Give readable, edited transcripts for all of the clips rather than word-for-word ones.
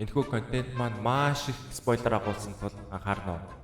Энэхүү контент маань маш их spoiler агуулсан тул анхаарна уу.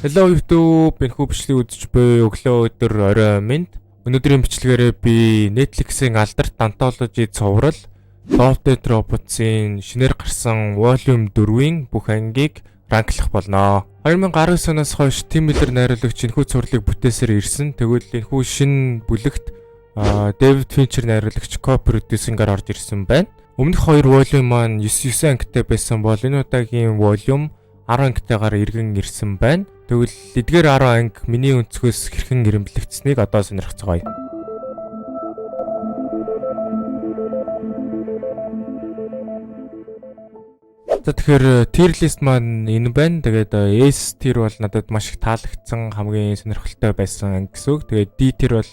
Hello YouTube, энэхүү бичлэгийг үзэж буй өглөө, өдөр, орой минь. Өнөөдрийн бичлэгээрээ би Netflix-ийн алдарт anthology цуврал Love Death Robots-ийн шинээр гарсан Volume 4-ийн бүх ангийг rank лах болно. 2019 оноос хойш Tim Miller найруулагч энэхүү цувралыг бүтээсээр ирсэн. Тэгвэл энэхүү шинэ бүлэгт David Fincher найруулагч co-producing-аар орж ирсэн байна. Өмнөх хоёр volume маань 9 9 ангитай байсан бол энэ удаагийн volume 10 ангитайгаар эргэн ирсэн байна. Тэгвэл эдгээр 10 анги миний өнцгөөс хэрхэн эрэмблэгдсэнийг одоо сонирхцгоё. За, тэгэхээр tier list маань энэ байна. Тэгээд S tier бол надад маш их таалагдсан, хамгийн сонирхолтой байсан анги гэсэн үг. Тэгээд D tier бол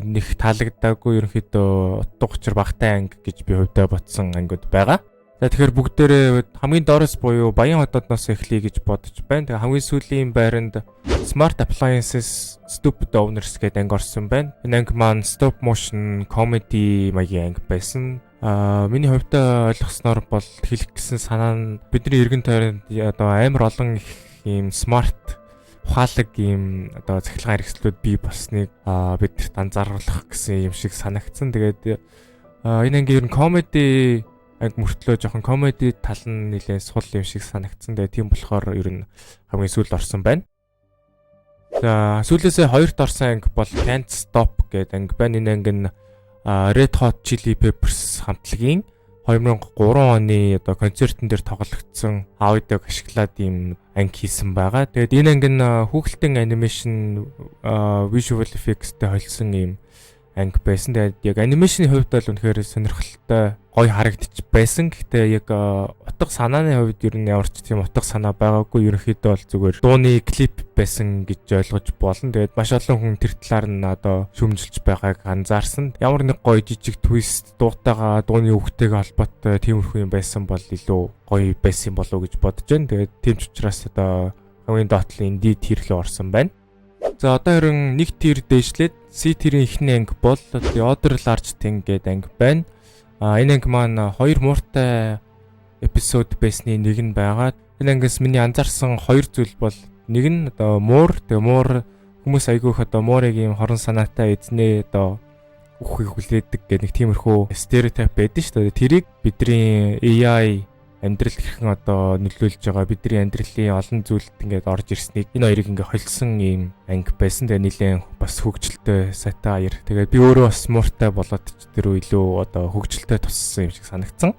нэг таалагдаагүй, ерөнхийдөө утга учир багтай анги гэж би хувьдаа бодсон ангиуд байгаа. За, тэгэхээр бүгдээрээ хамгийн доороос буюу Баян хотоодноос эхлэе гэж бодож байна. Тэгээ хамгийн сүүлийн байранд Smart Appliances Stupid Owners гэдэг анги орсон байна. Энэ анги маань stop motion comedy маягийн анги байсан. Миний хувьдаа ойлгосноор бол хэлэх гэсэн санаа нь бидний эргэн тойронд одоо амар олон их ийм smart, ухаалаг ийм одоо цахилгаан хэрэгслүүд бий болсныг биднэрт анзааруулах гэсэн юм шиг санагдсан. Тэгээд энэ анги ер нь comedy анги мөртлөө жоохон comedy тал нь нэлээд сул юм шиг санагдсан. Тэгээд тийм болохоор ер нь хамгийн сүүлд орсон байна. За, сүүлээсээ хоёрт орсон анги бол Can't Stop гэдэг анги байна. Энэ анги нь Red Hot Chili Peppers хамтлагийн 2003 оны одоо концертын дээр тоглогдсон аудиог ашиглаад ийм анги хийсэн байгаа. Тэгээд энэ анги нь хүүхэлдэйн animation, visual effects-тэй холилсон ийм анги байсан. Тэгээд яг animation ы хувьд бол үнэхээр сонирхолтой, гоё харагдчих байсан. Гэхдээ яг утга санааны хувьд ер нь ямар ч тийм утга санаа байгаагүй. Ерөнхийдөө бол зүгээр дууны клип байсан гэж ойлгож болно. Тэгээд маш олон хүн тэр талаар нь одоо шүүмжилж байгааг анзаарсан. Ямар нэг гоё жижиг twist, дуутайгаа, дууны үгтэйгээ холбоотой тиймэрхүү юм байсан бол илүү гоё байсан болов уу гэж бодож байна. Тэгээд тийм ч учраас одоо хамгийн доотлын D tier рүү орсон байна. За, одоо харин нэг tier дээшлээд C tier ийн эхний анги бол The Other Large Thing гэдэг анги байна. А энэ анги маань хоёр мууртай эпизод байсны нэг нь байгаа. Энэ ангиас миний анзаарсан хоёр зүйл бол нэг нь одоо муур, тэгээ муур хүмүүс айгүйх одоо муурыг ийм хорон санаатай эзнээ одоо үххийг хүлээдэг гэх нэг тиймэрхүү стереотип байдаг шүү дээ. Тэрийг бидний AI амьдрал хэрхэн одоо нөлөөлж байгаа, бидний амьдралын олон зүйлд ингээд орж ирснийг, энэ хоёрыг ингээд холилсон ийм анги байсан. Тэгээ нэлээд бас хөгжилтэй satire. Тэгээд би өөрөө бас мууртай болоод ч тэр илүү одоо хөгжилтэй туссан юм шиг санагдсан.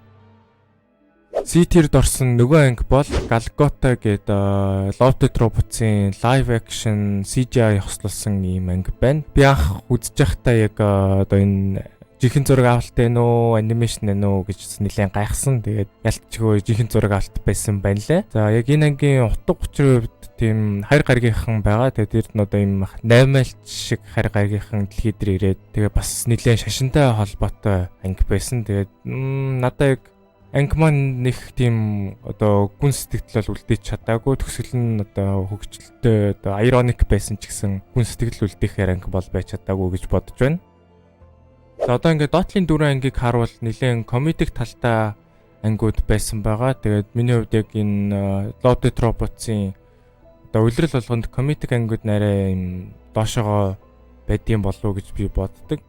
C tier д орсон нөгөө анги бол Golgotha гэдэг Love Death Robots-ын live action CGI хослуулсан ийм анги байна. Би анх үзэж байхдаа яг одоо энэ жинхэнэ зураг авалт ээ нөө, animation ээ нөө гэж нэлээд гайхсан. Тэгээд ялтчгүй жинхэнэ зураг авалт байсан байна лээ. За, яг энэ ангийн утга учирын хувьд тийм хайр гаргийнхан байгаа. Тэгээд тэр нь одоо ийм наймаалч шиг хайр гаргийнхан дэлхий дээр ирээд, тэгээ бас нэлээд шашинтай холбоотой анги байсан. Тэгээд надад яг анги маань нэг тийм одоо гүн сэтгэл бол үлдээж чадаагүй. Төгсгөл нь одоо хөгжилтэй, одоо ironic байсан ч гэсэн гүн сэтгэл үлдээхээр анги бол байж чадаагүй гэж бодож байна. За, одоо ингээд доотлын дөрвөн ангийг харуул нэлээд comedic талтай ангиуд байсан байгаа. Тэгээд миний хувьд яг энэ Love Death Robots-ын одоо улирал болгонд comedic ангиуд нарай юм доошогоо байдсан болов уу гэж би боддог.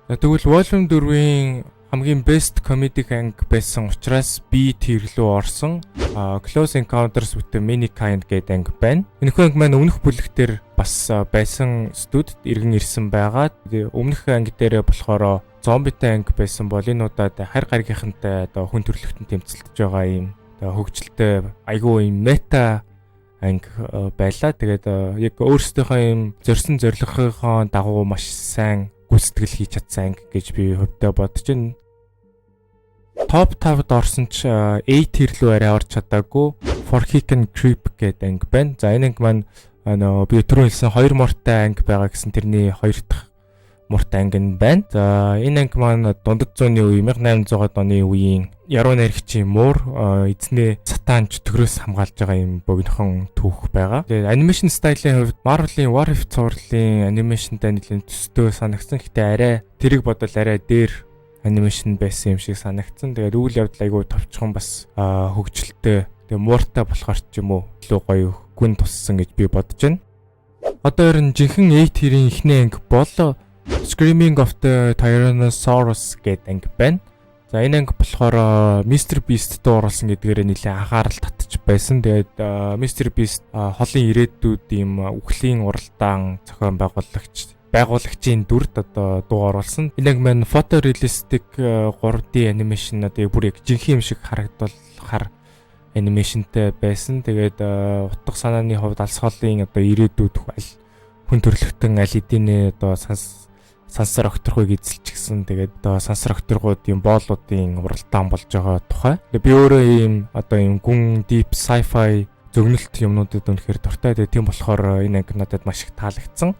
Тэгвэл Volume 4-ийн хамгийн best comedic анги байсан учраас B tier рүү орсон Close Encounters with the Many Kind гэдэг анги байна. Энэхүү анги маань өмнөх бүлэг дээр бас байсан студид эргэн ирсэн байгаа. Өмнөх анги дээр болохоор зомбитай анги байсан бол энэ удаад харь гаргийнхантай, одоо хүн төрөлхтөн тэмцэлдэж байгаа ийм одоо хөгжилтэй, айгүй ийм meta анги байлаа. Тэгээд яг өөрсдийнхөө ийм зорьсон зорилгынхоо дагуу маш сайн гүйцэтгэл хийж чадсан анги гэж би хувьдаа бодож байна. Топ 5-д орсон ч A tier рүү арай орж чадаагүй. Forhicken Creep гэдэг анги байна. За, энэ анги маань нөө би түрүү хэлсэн хоёр мууртай анги байгаа гэсэн тэрний хоёр дахь мууртай анги нь байна. За, энэ анги маань дундад зууны үе, 1800-аад оны үеийн яруу найрагчийн муур эзнээ сатан чөтгөрөөс хамгаалж байгаа юм богинохон түүх байгаа. Тэгээд animation style-ийн хувьд Marvel-ийн What If цувралын animation-тай нэлээд төстэй санагдсан. Гэтэ арай тэрийг бодвол арай дээр animation байсан юм шиг санагдсан. Тэгээд үйл явдал айгүй товчхон, бас хөгжилтэй. Тэгээ мууртай болохоор ч юм уу илүү гоё гүн туссан гэж би бодож байна. Одоо ер нь жинхэнэ A tier-ийн эхний анги бол Screaming of the Tyrannosaurus гэдэг анги байна. За, энэ анги болохоор Mr Beast дуу оруулсан гэдгээрээ нэлээд анхаарал татчих байсан. Тэгээд Mr Beast холын ирээдүйд ийм үхлийн уралдаан зохион байгуулагчийн дүрд одоо дуу оруулсан. Энэ анги маань photorealistic 3D animation, одоо бүр яг жинхэнэ юм шиг харагдуулахар animation тэй байсан. Тэгээд утга санааны хувьд алс холын одоо ирээдүйд аль хүн төрөлхтөн аль хэдийнэ одоо сансар огторгуйг эзэлчихсэн. Тэгээд одоо сансар огторгууд юм боолуудын уралдаан болж байгаа тухай. Тэгээд би өөрөө ийм одоо ийм гүн deep sci-fi зөгнөлт юмнуудад үнэхээр дуртай. Тэгээд тийм болохоор энэ анги надад маш их таалагдсан.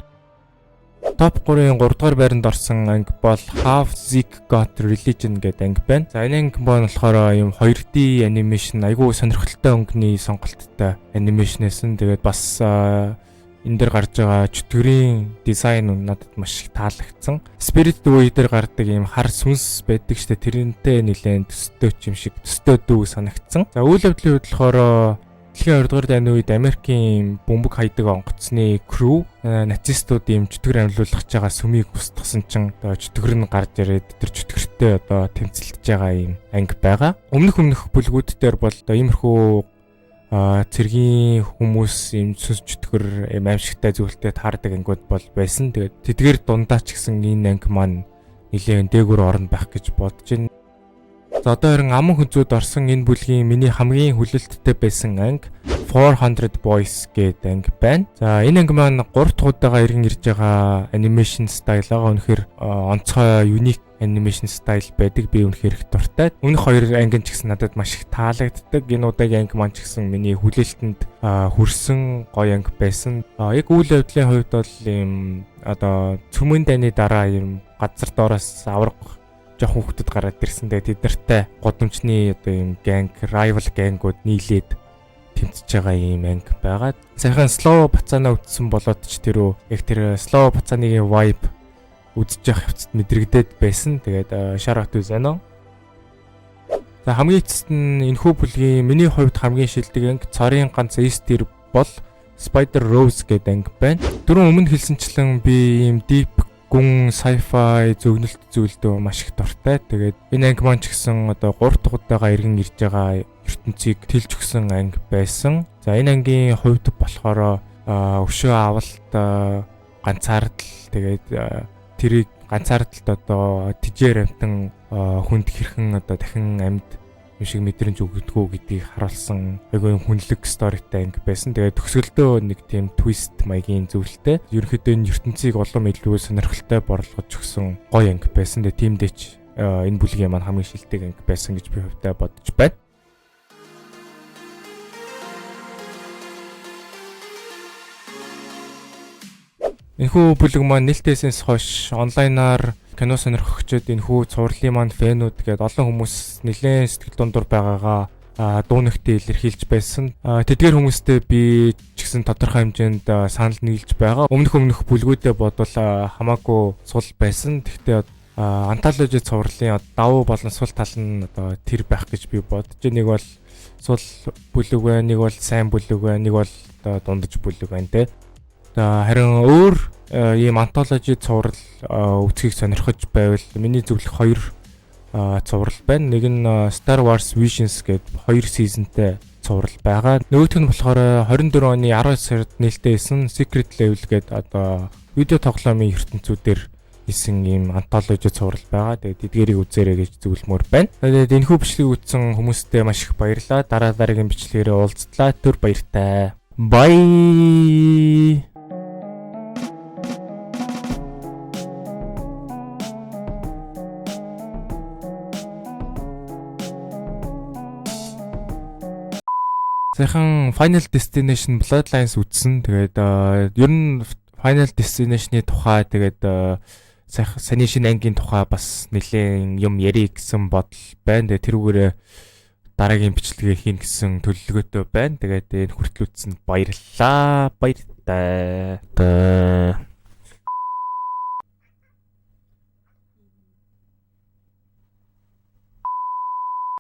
Топ 3-ын 3 дугаар байранд орсон анги бол How Zeke Got Religion гэдэг анги байна. За, энэ анги маань болохоор ийм 2D animation, айгүй сонирхолтой өнгөний сонголттой animation байсан. Тэгээд бас энэ дээр гарч байгаа чөтгөрийн дизайн надад маш их таалагдсан. Spirit Away дээр гардаг ийм хар сүнс байдаг штэ, тэрнтэй нэлээд төстэй ч юм шиг, төстэй дүү санагдсан. За, үйл явдлын хувьд болохоор дэлхийн 20 дугаар дайны үед Америкийн бөмбөг хайдаг онгоцны crew нацистууд ийм чөтгөр амьлуулах гэж байгаа сүмийг устгасан чинь одоо чөтгөр нь гарч ирээд тэр чөтгөртэй одоо тэмцэлдэж байгаа ийм анги байгаа. Өмнөх бүлгүүд дээр бол одоо иймэрхүү цэргийн хүмүүс ийм сүнс чөтгөр ийм аимшигтай зүйлтэй таардаг ангиуд бол байсан. Тэгээд тэдгээр дундаа ч гэсэн энэ анги маань нэлээд дээгүүр орно байх гэж бодож байна. За, одоо харин аман хүнзүүд орсон энэ бүлгийн миний хамгийн хүлээлттэй байсан анги 400 Boys гэдэг анги байна. За, энэ анги маань 3 дахь удаага эргэн ирж байгаа animation style байгаа. Үнэхээр онцгой, unique animation style байдаг. Би үнэхээр их дуртай. Өмнөх хоёр анги ч гэсэн надад маш их таалагддаг. Энэ удаагийн анги маань ч гэсэн миний хүлээлтэнд хүрсэн гоё анги байсан. Яг үйл явдлын хувьд бол ийм одоо цөмөн дайны дараа ийм газар доороос аварга жоохон хүүхдүүд гараад ирсэн. Тэгээд тэд нартай гудамжны одоо ийм gang, rival gang-ууд нийлээд тэмцэж байгаа ийм анги байгаа. Саяхан Слово пацана үзсэн болоод ч тэр үү яг тэр Слово пацаныгийн vibe үзэж явах явцад мэдрэгдээд байсан. Тэгээд shout out to Zeno. За, хамгийн эцэст нь энэхүү бүлгийн миний хувьд хамгийн шилдэг анги цорын ганц S tier бол Spider Rose гэдэг анги байна. Түрүүн өмнө хэлсэнчлэн би ийм deep гүн sci-fi зөгнөлт зүйлдөө маш их дуртай. Тэгээд энэ анги маань ч гэсэн одоо 3 дахь удаага эргэн ирж байгаа ертөнцийг тэлж өгсөн анги байсан. За, энэ ангийн хувьд болохоор өшөө авалт, ганцаардал, тэгээд тэрийг ганцаардалт одоо тэжээр амтан хүнд хэрхэн одоо дахин амьд юм шиг мэдрэмж өгдөггүй гэдгийг харуулсан айгүй юм хүнлэг story тай анги байсан. Тэгээд төгсгөлдөө нэг тийм twist маягийн зүйлтэй. Ерөнхийдөө энэ ертөнцийг улам илүү сонирхолтой борлогож өгсөн гоё анги байсан. Тэгээд тиймдээ ч энэ бүлгийн маань хамгийн шилдэг анги байсан гэж би хувьдаа бодож байна. Энэхүү бүлэг маань нээлтээсээс хойш онлайнаар кино сонирхогчид, энэхүү цувралын маань fan үүд гээд олон хүмүүс нэлээд сэтгэл дундуур байгаагаа дуу нэгтээ илэрхийлж байсан. Тэдгээр хүмүүстэй би ч гэсэн тодорхой хэмжээнд санал нийлж байгаа. Өмнөх бүлгүүдээ бодвол хамаагүй сул байсан. Тэгэхдээ anthology цувралын давуу болон сул тал нь одоо тэр байх гэж би бодож. Нэг бол сул бүлэг байна, нэг бол сайн бүлэг байна, нэг бол одоо дундаж бүлэг байна те. За, харин өөр ийм anthology цуврал үзхийг сонирхож байвал миний зөвлөх хоёр цуврал байна. Нэг нь Star Wars Visions гэдэг хоёр season тэй цуврал байгаа. Нөгөөх нь болохоор 24 оны 12 сард нээлттэй хийсэн Secret Level гэдэг одоо видео тоглоомын ертөнцүүдээр хийсэн ийм anthology цуврал байгаа. Тэгээд тэдгэрийг үзээрэй гэж зөвлөмөр байна. Тэгээд энэхүү бичлэгийг үзсэн хүмүүстээ маш их баярлалаа. Дараа дараагийн бичлэгээрээ уулзтлаа. Түр баяртай. Bye. Саяхан Final Destination Bloodlines үзсэн. Тэгээд ер нь Final Destination-ы тухай, тэгээд саяны шинэ ангийн тухай бас нэлээд юм ярих гэсэн бодол байна. Тэгээд тэрүүгээрээ дараагийн бичлэгээ хийнэ гэсэн төлөвлөгөөтэй байна. Тэгээд энэ хүртэл үзсэнд баярлалаа. Баяртай.